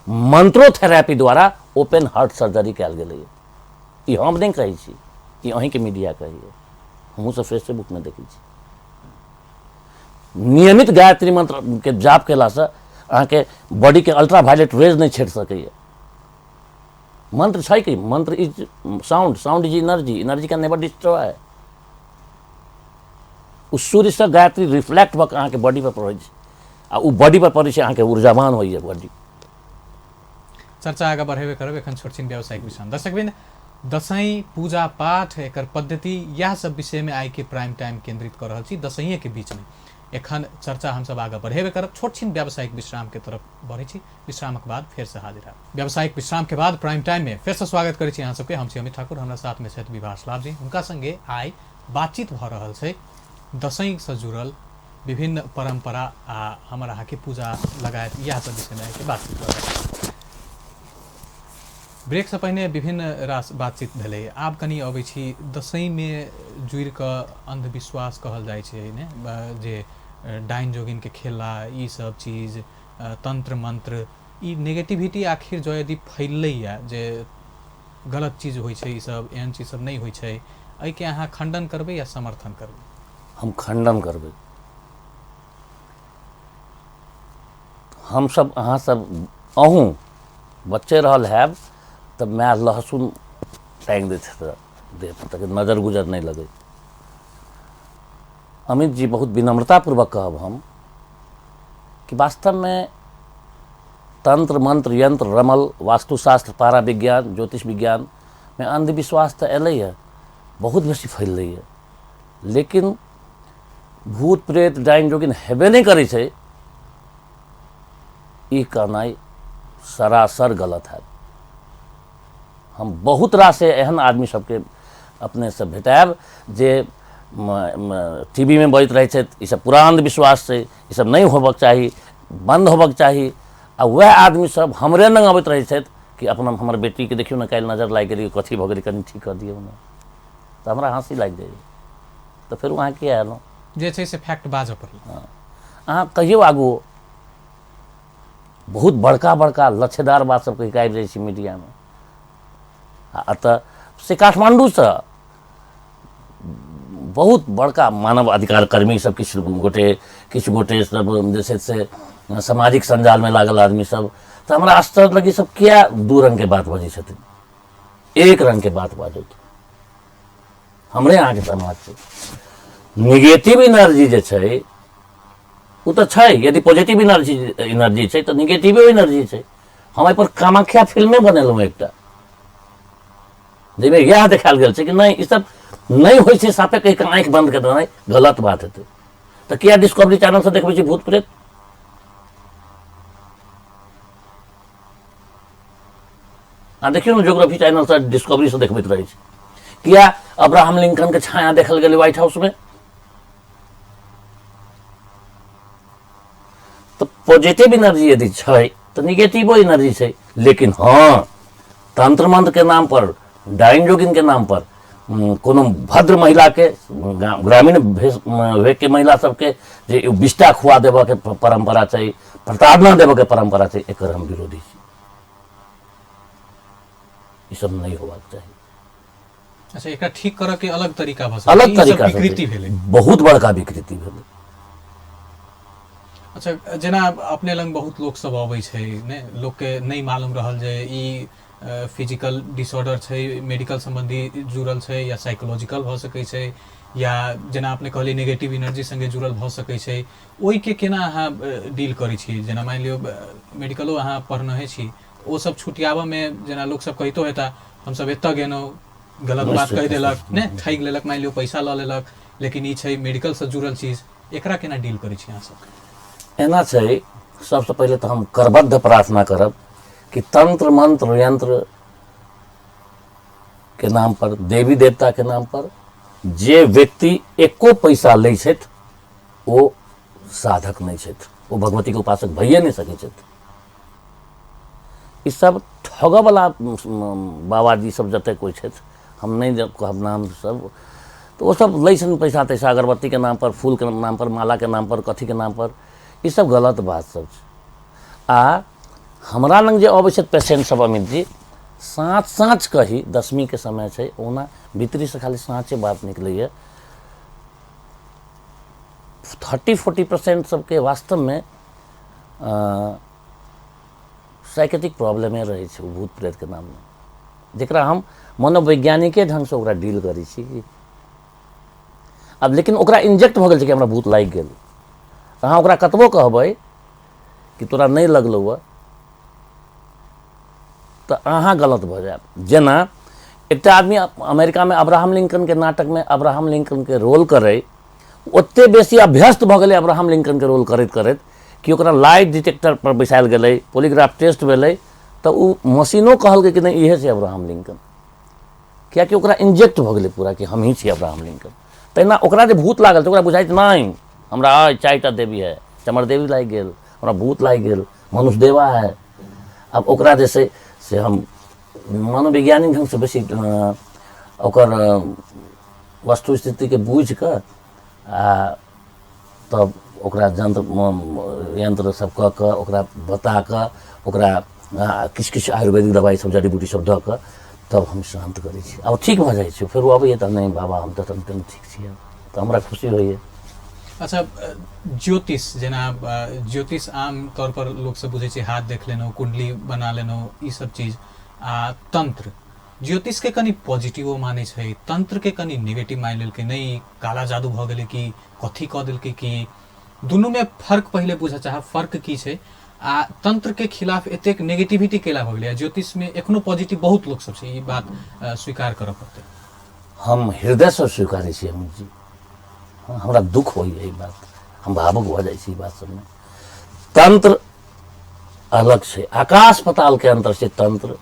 मंत्रोथेरेपी द्वारा ओपन हार्ट सर्जरी कयल गेलैए। ई हम नहि कहै छी, ई अहीँके मीडिया कहैए, हमहूँ सब फेसबुकमे देखै छी। नियमित गायत्री मंत्रके जाप कयलासँ अहाँके बॉडीके अल्ट्रा वायलेट रेज नहि छेड़ सकैए। मंत्र छै कि मंत्र is sound, sound is energy, energy can never destroy. ओ सूर्यसँ गायत्री रिफ्लेक्ट भऽ कऽ अहाँके बॉडी पर पड़ै छै आ ओ बॉडी पर पड़ै छै, अहाँके ऊर्जावान होइए बॉडी। चर्चा आगाँ बढ़ेबे करब, एखन छोट छिन व्यावसायिक विश्राम। दर्शकवृन्द, दसैँ पूजा पाठ एकर पद्धति इएह सब विषयमे आइके प्राइम टाइम केंद्रित कऽ रहल छी। दसैँके बीचमे एखन चर्चा हमसब आगाँ बढ़ेबे करब। छोट छिन व्यावसायिक विश्रामके तरफ बढ़ै छी, विश्रामक बाद फेरसँ हाजिर हैब। व्यावसायिक विश्रामके बाद प्राइम टाइममे फेरसँ स्वागत करै छी अहाँ सबके। हम छी अमित ठाकुर, हमरा साथमे छथि विभाष लाभ जी। हुनका संगे आइ बातचीत भऽ रहल छै दसैँसँ जुड़ल विभिन्न परम्परा आ हमर अहाँके पूजा लगायत इएह सब विषयमे आइके बातचीत भऽ रहल छै। ब्रेकसँ पहिने विभिन्न रास बातचीत भेलै। आब कनि अबै छी दसैँमे जुड़ि कऽ अंधविश्वास कहल जाइ छै ने, जे डाइन जोगिनके खेला, ई सब चीज, तंत्र मंत्र, ई नेगेटिविटी आखिर जँ यदि फैललैए जे गलत चीज होइ छै, ई सब एहन चीज सब नहि होइ छै, एहिके अहाँ खंडन करबै या समर्थन करबै? हम खंडन करबै। हमसब अहाँ सब अहूँ बच्चे रहल हैब तऽ माय लहसुन टाँगि दैत हेतै देह पर ताकि नजर गुजर नहि लगै। अमित जी, बहुत विनम्रतापूर्वक कहब हम कि वास्तवमे तंत्र मंत्र यंत्र रमल वास्तुशास्त्र पारा विज्ञान ज्योतिष विज्ञान में अंधविश्वास तऽ एलैए, बहुत बेसी फैललैए, लेकिन भूत प्रेत डाइन जोगिन हेबे नहि करै छै ई कहनाइ सरासर गलत हैत। हम बहुत रास एहन आदमी सबके अपनेसँ भेटायब जे टी वी मे बजैत रहै छथि ई सब पूरा अंधविश्वास छै, ई सब नहि होबक चाही, बंद होबक चाही। आ वएह आदमी सब हमरे लग अबैत रहै छथि कि अपना हमर बेटीके देखियौ ने काल्हि नजर लागि गेलै, कथी भऽ गेलै, कनि ठीक कऽ दियौ ने। तऽ हमरा हँसी लागि जाइए। तऽ फेर अहाँ किया एलहुँ? जे छै से फैक्ट बाजऽ पड़ल। हँ, अहाँ कहियौ आगू। बहुत बड़का बड़का लच्छेदार बात सब कहि कऽ आबि जाइ छी मीडियामे। आ एतऽ से काठमाण्डूसँ बहुत बड़का मानव अधिकार कर्मी सब किछु गोटे सब जे छै से सामाजिक सञ्जालमे लागल आदमी सब, तऽ हमरा आश्चर्य लगे सब किया दू रङ्गके बात बजै छथिन, एक रङ्गके बात बाजत। हमरे अहाँके समाज छै निगेटिव एनर्जी जे छै ओ तऽ छै, यदि पॉजिटिव एनर्जी एनर्जी छै तऽ निगेटिवो एनर्जी छै। हम एहिपर कामाख्या फिल्मे बनेलहुँ एकटा, जाहिमे इएह देखायल गेल छै कि नहि ई सब नहि होइ छै, साफे कहि कऽ आँखि बन्द कऽ देनाइ गलत बात हेतै। तऽ किया डिस्कवरी चैनलसँ देखबै छी भूत प्रेत? आ देखियौ ने ज्योग्राफी चैनलसँ डिस्कवरीसँ देखबैत रहै छै। किया अब्राहम लिंकनके छाया देखल गेलै व्हाइट हाउसमे? तऽ पॉजिटिव एनर्जी यदि छै तऽ निगेटिवो एनर्जी छै। लेकिन हँ, तंत्र मंत्र के नाम पर, डाइन जोगिन के नाम पर कोनो भद्र महिला के, ग्रामीण भेष के महिला सबके जे विष्ठा खुआ देबऽ के परंपरा छै, प्रताड़ना देबऽ के परंपरा छै, एकर हम विरोधी छी। ई सब नहि होबाक चाही। अच्छा, एकरा ठीक करऽ के अलग तरीका भऽ सकैत, अलग तरीका विकृति भेलै, बहुत बड़का विकृति भेलै। अच्छा, जेना अपने लग बहुत लोक सब अबै छै ने, लोकके नहि मालूम रहल जे ई फिजिकल डिसऑर्डर छै, मेडिकल संबंधी जुड़ल छै या साइकोलॉजिकल भऽ सकै छै, या जेना अपने कहलियै नेगेटिव एनर्जी संगे जुड़ल भऽ सकै छै, ओहिके केना अहाँ डील करै छी? जेना मानि लियौ मेडिकलो अहाँ पढ़नहे छी, ओ सब छुटियाबऽमे जेना लोक सब कहितो हेता हमसब एतऽ गेलहुँ, गलत बात कहि देलक ने, ठगि लेलक, मानि लियौ पैसा लऽ लेलक, लेकिन ई छै मेडिकलसँ जुड़ल चीज, एकरा केना डील करै छी अहाँ सब? एना छै, सबसँ पहिले तऽ हम करबद्ध प्रार्थना करब कि तंत्र मंत्र यंत्र के नाम पर, देवी देवता के नाम पर जे व्यक्ति एको पैसा लै छथि ओ साधक नहि छथि, ओ भगवती के उपासक भइए नहि सकै छथि। ई सब ठगऽवला बाबाजी सब जते कोइ छथि, हम नहि कहब नाम सब, तऽ ओ सब लै छथिन पैसा तैसा अगरबत्तीके नाम पर, फूलके नाम पर, मालाके नाम पर, कथीके नाम पर। ई सब गलत बात सब छै। आ हमरा लग जे अबै छथि पेशेंट सब अमित जी, साँच साँच कही, दशमीके समय छै, ओना भीतरीसँ खाली साँचे बात निकलैए। 30-40% सबके वास्तवमे साइकेट्रिक प्रॉब्लमे रहै छै भूत प्रेतके नाममे, जकरा हम मनोवैज्ञानिके ढङ्गसँ ओकरा डील करै छी। आब लेकिन ओकरा इंजेक्ट भऽ गेल छै कि हमरा भूत लागि गेल, अहाँ ओकरा कतबो कहबै कि तोरा नहि लगलौ हँ तऽ अहाँ गलत भऽ जायब। जेना एकटा आदमी अमेरिकामे अब्राहम लिंकनके नाटकमे अब्राहम लिंकनके रोल करै, ओते बेसी अभ्यस्त भऽ गेलै अब्राहम लिंकनके रोल करैत करैत कि ओकरा लाइट डिटेक्टर पर बैसायल गेलै, पोलीग्राफ टेस्ट भेलै, तऽ ओ मशीनो कहलकै कि नहि इहे छै अब्राहम लिंकन, कियाकि ओकरा इंजेक्ट भऽ गेलै पूरा कि हमही छी अब्राहम लिंकन। तहिना ओकरा जे भूत लागल तऽ ओकरा बुझाइत नहि हमरा अइ 4टा देवी है, चमर देवी लागि गेल, हमरा भूत लागि गेल, मनुष्य देवा है। आब ओकरा जे छै से हम मनोवैज्ञानिक ढङ्गसँ बेसी ओकर वस्तु स्थितिके बुझि कऽ आ तब ओकरा यंत्र सब कऽ कऽ ओकरा बता कऽ ओकरा किछु किछु आयुर्वेदिक दबाइ सब जड़ी बूटी सब दऽ कऽ तब हम शान्त करै छी। आब ठीक भऽ जाइ छै, फेर ओ अबैए तऽ नहि बाबा हम तऽ एकदम ठीक छी, तऽ हमरा खुशी होइए। अच्छा, ज्योतिष जेना ज्योतिष आम तौर पर लोक सब बुझै छै हाथ देख लेलहुँ, कुंडली बना लेलहुँ, ई सब चीज। आ तंत्र ज्योतिष के कनि पॉजिटिवो मानै छै, तंत्र के कनि नेगेटिव मानि लेलकै, नहि काला जादू भऽ गेलै कि कथी कऽ देलकै कि, दुनूमे फर्क पहिले बुझऽ चाहब फर्क की छै। आ तंत्र के खिलाफ एतेक नेगेटिविटी केला भऽ गेलै, आ ज्योतिष में एखनो पॉजिटिव बहुत लोक सब छै, ई बात स्वीकार करऽ पड़तै। हम हृदयसँ स्वीकारै छी अमित जी, हमरा दुख होइए ई बात, हम भावुक भऽ जाइ छी ई बात सबमे। तंत्र अलग छै, आकाश पतालके अंतर छै तंत्र।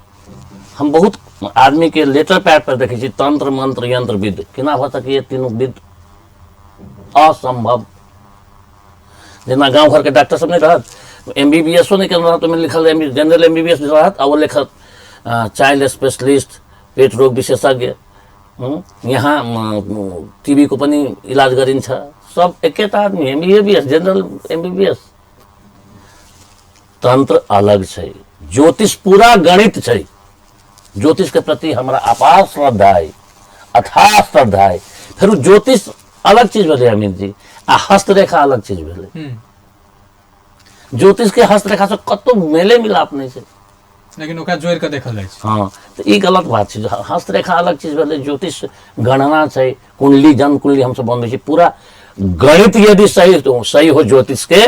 हम बहुत आदमीके लेटर पैड पर देखै छी तंत्र मंत्र यंत्र विद, केना भऽ सकैए तीनू विद? असंभव। जेना गाँव घरके डॉक्टर सब नहि रहत, MBBS नहि केने रहत, ओहिमे लिखल जनरल MBBS रहत आ ओ लिखत चाइल्ड स्पेशलिस्ट, पेट रोग विशेषज्ञ, यहाँ टीबी को पनि इलाज गरिन्छ, सब एकेटा आदमी MBBS, general MBBS। तंत्र अलग छै, ज्योतिष पूरा गणित छै। ज्योतिष के प्रति हमरा अपार श्रद्धा है, अथाह श्रद्धा है। फेर ज्योतिष अलग चीज भेलै अमित जी, आ हस्तरेखा अलग चीज भेलै। ज्योतिष के हस्तरेखा से कतौ मेले मिलाप नहीं छै, लेकिन ओकरा जोड़ि कऽ देखल जाइ छै। हाँ, तऽ ई गलत बात छै। हस्तरेखा अलग चीज भेलै, ज्योतिष गणना छै, कुंडली जन्म कुंडली हमसब बनबै छी, पूरा गणित यदि सही सही हो ज्योतिष के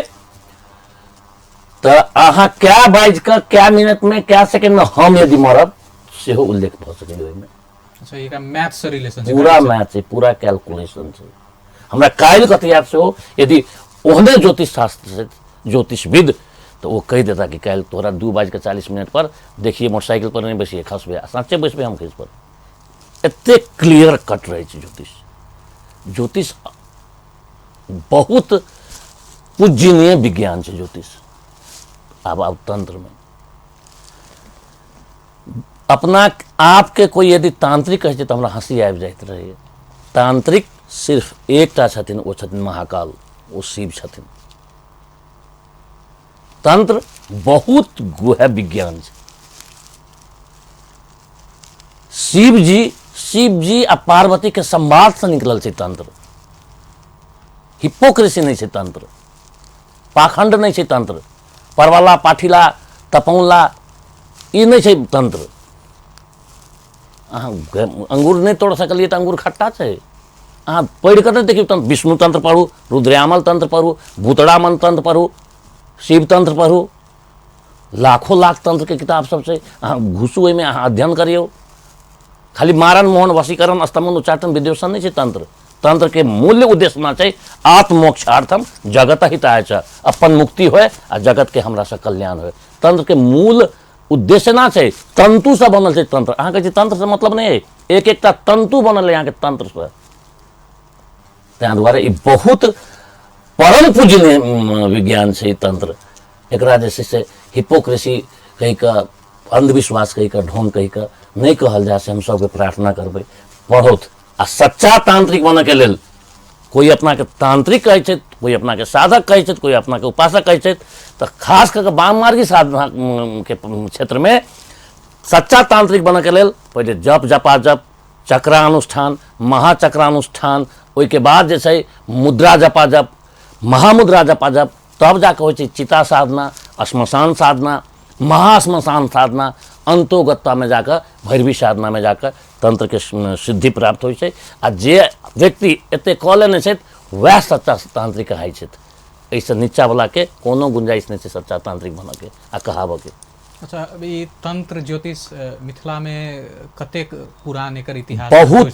तऽ अहाँ क्या बाजि कऽ क्या मिनट में क्या सेकेंड में हम यदि मरब सेहो उल्लेख भऽ सकैए ओहिमे। अच्छा, एकरा मैथ से रिलेशन छै, पूरा मैथ छै, पूरा कैलकुलेशन छै। हमरा काल्हि कथी आयत सेहो यदि ओहने ज्योतिष शास्त्र से ज्योतिषविद तऽ ओ कहि देता कि काल्हि तोरा 2:40 पर देखिए मोटरसाइकिल पर नहि बैसिए, खसबे, आ साँचे बैसबे हम खसि पर। एतेक क्लियर कट रहै छै ज्योतिष। ज्योतिष बहुत पूजनीय विज्ञान छै ज्योतिष। आब आब तंत्र में अपना आपके कोई यदि तांत्रिक कहै छै तऽ हमरा हँसी आबि जाइत रहैए। तांत्रिक सिर्फ एकटा छथिन, ओ छथिन महाकाल, ओ शिव छथिन। तंत्र बहुत गुह विज्ञान छै। शिवजी आ पार्वती के संवाद से निकलल छै तंत्र। हिपोक्रेसी नहीं छै तंत्र, पाखंड नहीं छै तंत्र, परवला पाठिला तपौला ई नहीं छै तंत्र। अहाँ अंगूर नहीं तोड़ सकलियै तऽ अंगूर खट्टा छै। अहाँ पढ़ि कऽ नहि देखियौ तंत्र, विष्णु तंत्र पढ़ू, रुद्रयामल तंत्र पढ़ू, भूतड़ामन तंत्र पढ़ू, शिव तंत्र पढ़ू, लाखों लाख तंत्र के किताब सब छै। अहाँ घुसू ओहिमे, अहाँ अध्ययन करियौ। खाली मारण मोहन वशीकरण स्तमन उच्चाटन विद्वेषण नहीं छै तंत्र। तंत्र के मूल्य उद्देश्य ना छै आत्मोक्षार्थम जगत हिताय च, अपन मुक्ति होए आ जगत के हमरा से कल्याण होए। तंत्र के मूल उद्देश्य ना छै, तंतु से बनल छै तंत्र। अहाँ कहै छी तंत्र से मतलब नहीं है, एक एकटा तंतु बनल है अहाँके तंत्र से। ताहि दुआरे ई बहुत परम पूजनीय विज्ञान छै तंत्र। एकरा जे छै से हिपोक्रेसी कहि कऽ, अंधविश्वास कहि कऽ, ढोंग कहि कऽ नहि कहल जाय, से हम सबके प्रार्थना करबै पढ़ौथ। आ सच्चा तांत्रिक बनऽके लेल कोइ अपनाके तांत्रिक कहै छथि, कोइ अपनाके साधक कहै छथि, कोइ अपनाके उपासक कहै छथि। तऽ खास कऽ कऽ वाममार्गी साधना के क्षेत्रमे सच्चा तांत्रिक बनऽके लेल पहिले जप जपाजप, चक्रानुष्ठान, महाचक्रानुष्ठान, ओहिके बाद जे छै मुद्रा जपाजप, महामुद्रा जपाजप, तब जाकऽ होइ छै चिता साधना, श्मशान साधना, महाश्मशान साधना, अंतोगत्तामे जाकऽ भैरवी साधनामे जाकऽ तंत्रके सिद्धि प्राप्त होइ छै। आ जे व्यक्ति एते कऽ लेने छथि वएह सच्चा तांत्रिक कहाइ छथि। एहिसँ नीचावलाके कोनो गुंजाइश नहि छै सच्चा तांत्रिक बनऽके आ कहाबऽके। अच्छा, ई तंत्र ज्योतिष मिथिलामे कतेक पुरान एकर इतिहास बहुत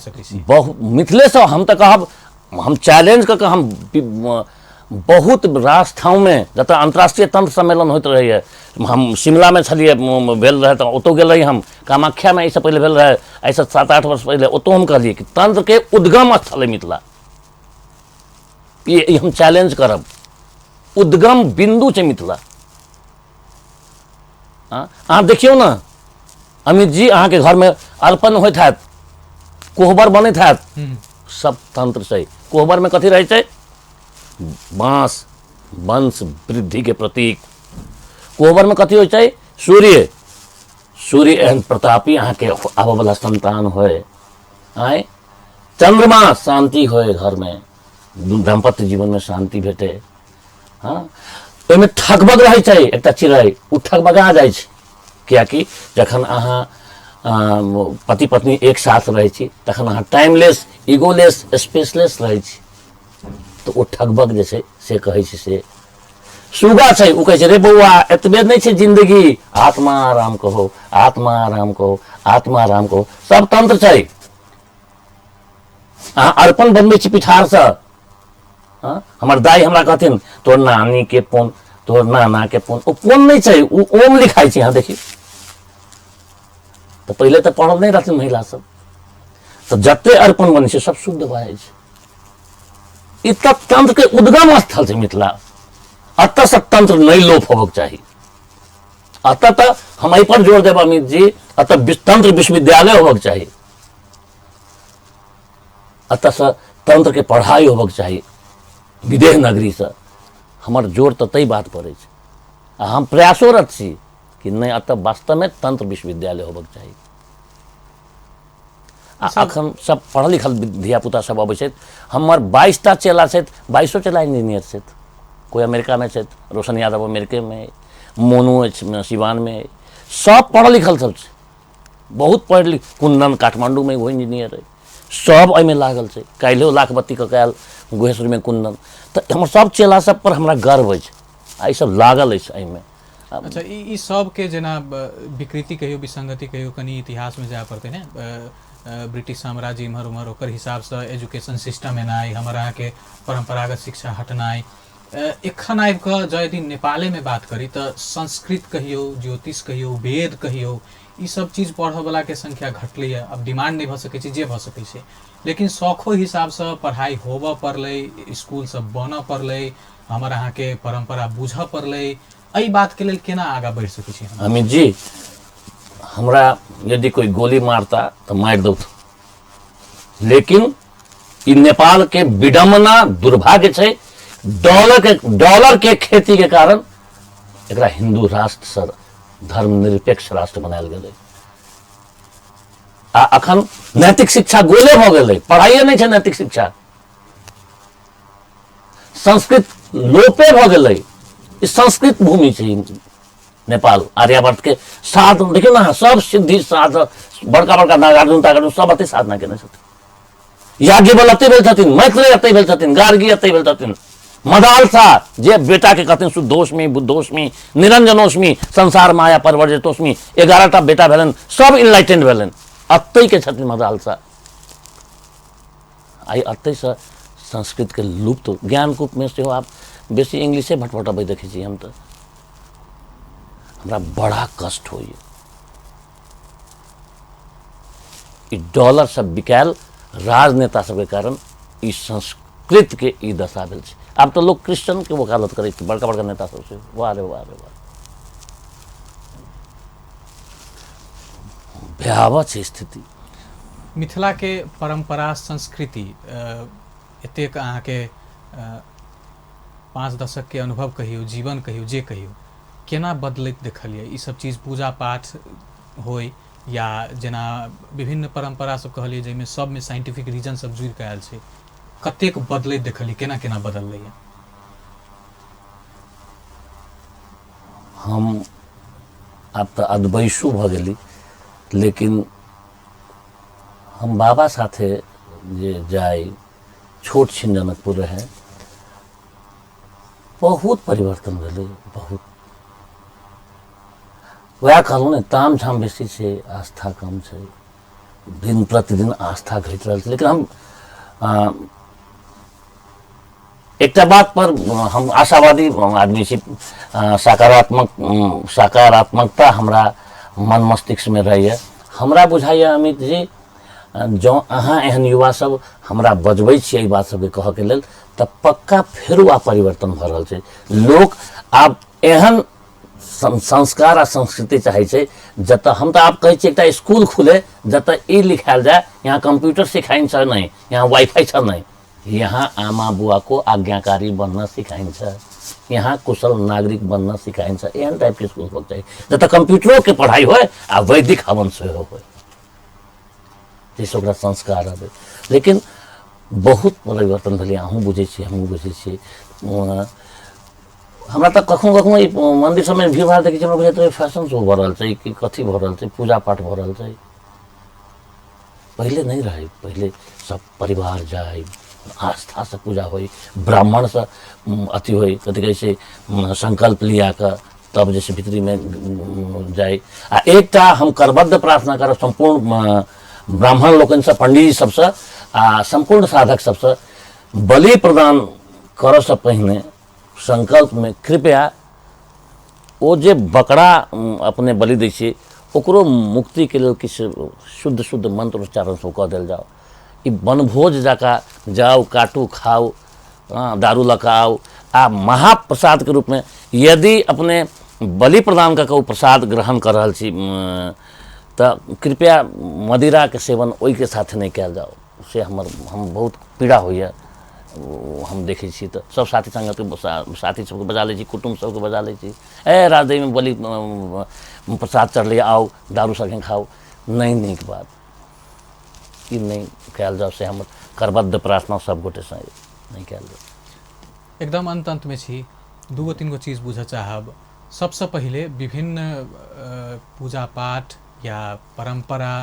बहुत मिथिलेसँ हम तऽ कहब, हम चैलेंज कऽ कऽ हम बहुत रास ठाममे जतऽ अन्तर्राष्ट्रीय तंत्र सम्मेलन होइत रहैए, हम शिमलामे छलियै भेल रहै तऽ ओतहु गेल रही हम, कामाख्यामे एहिसँ पहिले भेल रहै, एहिसँ 7-8 वर्ष पहिले, ओतहु हम कहलियै कि तंत्रके उद्गम स्थल अइ मिथिला। ई हम चैलेंज करब, उद्गम बिन्दु छै मिथिला। अहाँ देखियौ ने अमित जी, अहाँके घरमे अर्पण होइत हैत, कोहबर बनैत हैत, सब तंत्र छै। कोहबरमे कथी रहै छै? बाँस, वंश वृद्धिके प्रतीक। कोहबरमे कथी होइ छै? सूर्य, सूर्य एहन प्रतापी अहाँके आबऽवला संतान होय। आँय, चंद्रमा, शांति होय घरमे, दाम्पत्य जीवनमे शांति भेटे। हँ, ओहिमे ठकबग रहै छै एकटा चिड़ै, ओ ठकबगा जाइ छै, कियाकि जखन अहाँ पति पत्नी एक साथ रहै छी तखन अहाँ टाइमलेस, ईगोलेस, स्पेसलेस रहै छी, तऽ ओ ठकबग जे छै से कहै छै, से सुगा छै, ओ कहै छै रे बौआ एतबे नहि छै जिंदगी, आत्मा आराम कहो, आत्मा आराम कहो, आत्मा आराम कहो, सब तंत्र छै। अहाँ अर्पण बनबै छी पिठारसँ। हमर दाइ हमरा कहथिन तोर नानी के पोन, तोर नाना के पोन, ओ पोन नहि छै, ओ ओम लिखाइ छै। अहाँ देखियौ तऽ पहिले तऽ पढ़ल नहि रहथिन महिला सब, तऽ जते अर्पण बनै छै सब शुद्ध भऽ जाइ छै। ई तऽ तंत्र के उद्गम स्थल छै मिथिला। एतऽ से तंत्र नहि लोप होबक चाही। एतऽ तऽ हम एहि पर जोर देब अमित जी, एतऽ तंत्र विश्वविद्यालय होबक चाही, एतऽसँ तंत्रके पढ़ाइ होबक चाही विदेह नगरीसँ। हमर जोर तऽ ताहि बात पर अछि आ हम प्रयासोरत छी कि नहि एतऽ वास्तवमे तंत्र विश्वविद्यालय होबक चाही। आ अखन सब पढ़ल लिखल धियापुता सब अबै छथि। हमर 22टा चेला छथि, 22 चेला इंजीनियर छथि। कोइ अमेरिकामे छथि, रोशन यादव अमेरिकेमे, मोनू अछि सिवानमे, सब पढ़ल लिखल सब छै, बहुत पढ़ि लिख। कुंदन काठमांडूमे ओहो इंजीनियर अइ, सब एहिमे लागल छै। काल्हिओ लाख बत्ती कऽ के आयल गुहेश्वरमे कुंदन। तऽ हमर सब चेला सब पर हमरा गर्व अछि आ ई सब लागल अछि एहिमे। अच्छा, ई सबके जेना विकृति कहियो, विसंगति कहियो, कनि इतिहासमे जाय पड़तै ने। ब्रिटिश साम्राज्य इम्हर उम्हर, ओकर हिसाबसँ एजुकेशन सिस्टम एनाइ, हमर अहाँके परम्परागत शिक्षा हटनाइ। एखन आबि कऽ जँ यदि नेपालेमे बात करी तऽ संस्कृत कहियौ, ज्योतिष कहियौ, वेद कहियौ, ई सब चीज पढ़ऽवलाके संख्या घटलैए। आब डिमांड नहि भऽ सकै छै जे भऽ सकै छै, लेकिन शौखो हिसाबसँ पढ़ाइ होबऽ पड़लै, स्कूल सब बनऽ पड़लै, हमर अहाँके परम्परा बुझऽ पड़लै। एहि बातके लेल केना आगाँ बढ़ि सकै छी हम? अमित जी, हमरा यदि कोई गोली मारता तऽ मारि दौथ, लेकिन ई नेपाल के विडम्बना दुर्भाग्य छै, डॉलर के खेती के कारण एकरा हिंदू राष्ट्र से धर्मनिरपेक्ष राष्ट्र बनायल गेलै। आ अखन नैतिक शिक्षा गोले भऽ गेलै, पढ़ाइए नहि छै नैतिक शिक्षा, संस्कृत लोपे भऽ गेलै। ई संस्कृत भूमि छै नेपाल, आर्यावर्त के साध देखियौ ने, सब सिद्धि साध, बड़का बड़का नागार्जुन तागार्जुन सब अते साधना केने छथिन। याज्ञवल्क्य अते भेल छथिन, मैत्रेय अते भेल छथिन, गार्गी अते भेल छथिन, मदालसा जे बेटा के कहथिन शुद्धोष्मी बुद्धोष्मी निरंजनोष्मी संसार माया परवर्जितोष्मी, 11टा बेटा भेलनि, सब इनलाइटेंड भेलनि, अते के छथिन मदालसा। आइ अतैसँ संस्कृतके लुप्त ज्ञानकूपमे सेहो आब बेसी इंग्लिशे भटभटबै देखै छी हम, तऽ हमरा बड़ा कष्ट होइए। ई डॉलर सब बिकायल राजनेता सबके कारण ई संस्कृतके ई दशा भेल छै। आब तऽ लोक क्रिश्चियनके वकालत करै छै, बड़का बड़का नेता सब से, वाह रे वाह रे वाह, भयावह छै स्थिति। मिथिलाके परम्परा संस्कृति एतेक अहाँके 5 दशक के अनुभव कहियौ, जीवन कहियौ, जे कहियौ, केना बदलैत देखलियै ई सब चीज? पूजा पाठ होइ या जेना विभिन्न परम्परा सब कहलियै जाहिमे सबमे साइंटिफिक रीजन सब जुड़ि कऽ आयल छै, कतेक बदलैत देखलियै, केना केना बदललैया? हम आब तऽ अधबैसू भऽ गेली, लेकिन हम बाबा साथे जे जाइ छोट छिन जनकपुर रहे, बहुत परिवर्तन भेलै, बहुत। वएह कहलहुँ ने, ताम झाम बेसी छै, आस्था कम छै, दिन प्रतिदिन आस्था घटि रहल छै। लेकिन हम एकटा बात पर हम आशावादी आदमी छी, सकारात्मक सकारात्मकता हमरा मन मस्तिष्कमे रहैए। हमरा बुझाइए अमित जी, जँ अहाँ एहन युवा सब हमरा बजबै छी एहि बात सबके कहऽके लेल, तऽ पक्का फेरो आब परिवर्तन भऽ रहल छै। लोक आब एहन संस्कार आ संस्कृति चाहै छै जतऽ हम तऽ आब कहै छियै एकटा स्कूल खुले जतऽ ई लिखायल जाय, यहाँ कंप्यूटर सिखाइन छ नहि, यहाँ वाईफाई छ नहि, यहाँ आमा बुआ को आज्ञाकारी बन्न सिखाइन्छ, यहाँ कुशल नागरिक बन्न सिखाइन्छ। एहन टाइपके स्कूल होबक चाही जतऽ कंप्यूटरोके पढ़ाइ होय आ वैदिक हवन सेहो होय, जाहिसँ ओकरा संस्कार अबै। लेकिन बहुत परिवर्तन भेलै, अहूँ बुझै छियै, हमहूँ बुझै छियै। हमरा तऽ कखनो कखनो ई मन्दिर सबमे भीड़ भाड़ देखै छियै, हमरा बुझाइत रहै फैशन शो भऽ रहल छै कि कथी भऽ रहल छै, पूजा पाठ भऽ रहल छै। पहिले नहि रहै, पहिले सब परिवार जाइ, आस्थासँ पूजा होइ, ब्राह्मणसँ अथी होइ, कथी कहै छै, संकल्प लिया कऽ तब जे छै भीतरीमे जाइ। आ एकटा हम करबद्ध प्रार्थना करब सम्पूर्ण ब्राह्मण लोकनिसँ, पंडीजी सबसँ आ सम्पूर्ण साधक सबसँ, बलि प्रदान करऽसँ पहिने संकल्पमे कृपया ओ जे बकरा अपने बलि दै छियै ओकरो मुक्तिके लेल किछु शुद्ध शुद्ध मंत्र उच्चारण सब कऽ देल जाओ। ई वनभोज जकाँ जाउ, काटू, खाउ, दारू लऽ कऽ आउ आ महाप्रसादके रूपमे यदि अपने बलि प्रदान कऽ कऽ ओ प्रसाद ग्रहण कऽ रहल छी तऽ कृपया मदिराके सेवन ओहिके साथे नहि कयल जाउ। से हमर हम बहुत पीड़ा होइए, हम देखै छी तऽ सब साथी सङ्गतके साथी सबके बजा लै छी, कुटुम्ब सबके बजा लै छी, ए राजदेवमे बलि प्रसाद चढ़लै, आउ दारू सङ्गे खाउ। नहि नीक बात, ई नहि कयल जाउ, से हमर करबद्ध प्रार्थना सब गोटेसँ नहि कयल जाउ। एकदम अंत अंतमे छी, दूगो तीन गो चीज बुझऽ चाहब। सबसँ पहिले विभिन्न पूजा पाठ या परम्परा,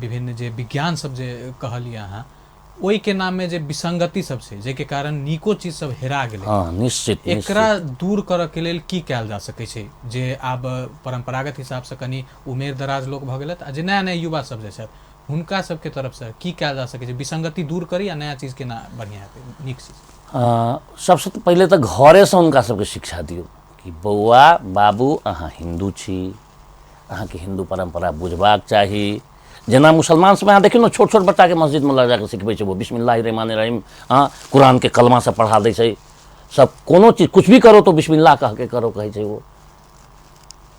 विभिन्न जे विज्ञान सब जे कहलियै अहाँ, ओहिके नाममे जे विसंगति सब छै जाहिके कारण नीको चीज सब हेरा गेलै, हँ निश्चित, एकरा दूर करऽके लेल की कयल जा सकै छै? जे आब परम्परागत हिसाबसँ कनि उमेर दराज लोक भऽ गेलथि आ जे नया नया युवा सब जे छथि हुनका सबके तरफसँ की कयल जा सकै छै विसंगति दूर करी आ नया चीज केना बढ़िआँ हेतै, नीक चीज? सबसँ पहिले तऽ घरेसँ हुनका सबके शिक्षा दियौ कि बौआ बाबू अहाँ हिन्दू छी, अहाँके हिन्दू परम्परा बुझबाक चाही। जेना मुसलमान सबमे अहाँ देखियौ ने, छोट छोट बच्चाके मस्जिदमे लऽ जाकऽ सिखबै छै, वो बिस्मिल्लाह रहमान रहीम, हँ कुरानके कलमासँ पढ़ा दै छै सब। कोनो चीज कुछ भी करो तो बिस्मिल्लाह कहके करो कहै छै ओ।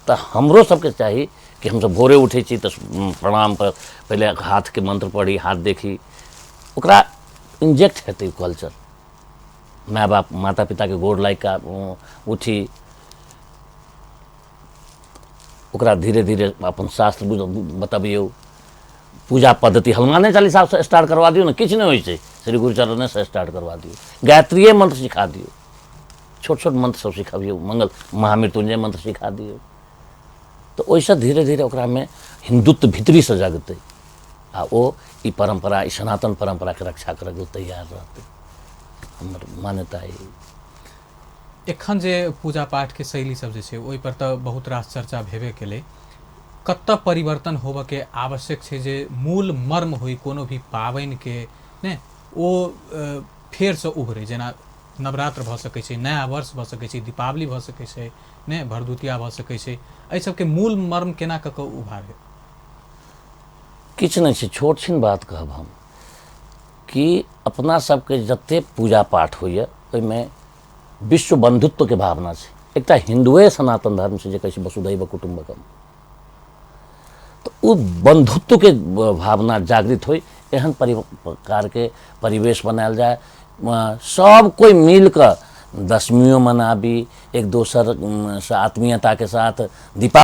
तऽ हमरो सबके चाही कि हमसब भोरे उठै छी तऽ प्रणाम पर पहिले हाथके मंत्र पढ़ी, हाथ देखी, ओकरा इंजेक्ट हेतै कल्चर। माय बाप माता पिताके गोर लागि कऽ उठी, ओकरा धीरे धीरे अपन शास्त्र बतबियौ, पूजा पद्धति हनुमाने चालीसासँ स्टार्ट करवा दियौ ने, किछु नहि होइ छै, श्री गुरुचरणेसँ स्टार्ट करवा दियौ, गायत्रिए मंत्र सिखा दियौ, छोट छोट मंत्र सब सिखबियौ, मंगल महामृत्युंजय मंत्र सिखा दियौ। तऽ ओहिसँ धीरे धीरे ओकरामे हिन्दुत्व भीतरीसँ जगतै आ ओ ई परम्परा, ई सनातन परम्पराके रक्षा करऽके लेल तैयार रहतै, हमर मान्यता अइ। एखन जे पूजा पाठके शैली सब जे छै ओहि पर तऽ बहुत रास चर्चा भेबे केलै, कतऽ परिवर्तन होबऽके आवश्यक छै जे मूल मर्म होइ कोनो भी पाबनिके ने ओ फेरसँ उभरै? जेना नवरात्र भऽ सकै छै, नया वर्ष भऽ सकै छै, दीपावली भऽ सकै छै, ने भरदुतिया भऽ सकै छै, एहि सबके मूल मर्म केना कऽ कऽ उभारै? किछु नहि छै, छोट छिन बात कहब हम कि अपना सबके जते पूजा पाठ होइए ओहिमे विश्व बंधुत्वके भावना छै। एकटा हिंदुए सनातन धर्म छै जे कहै छै वसुधैव कुटुम्बकम, तऽ ओ बंधुत्वके भावना जागृत होइ, एहन प्रकारके परिवेश बनायल जाय सब कोइ मिल कऽ दशमियो मनाबी, एक दोसरसँ आत्मीयताके साथ दीपावली।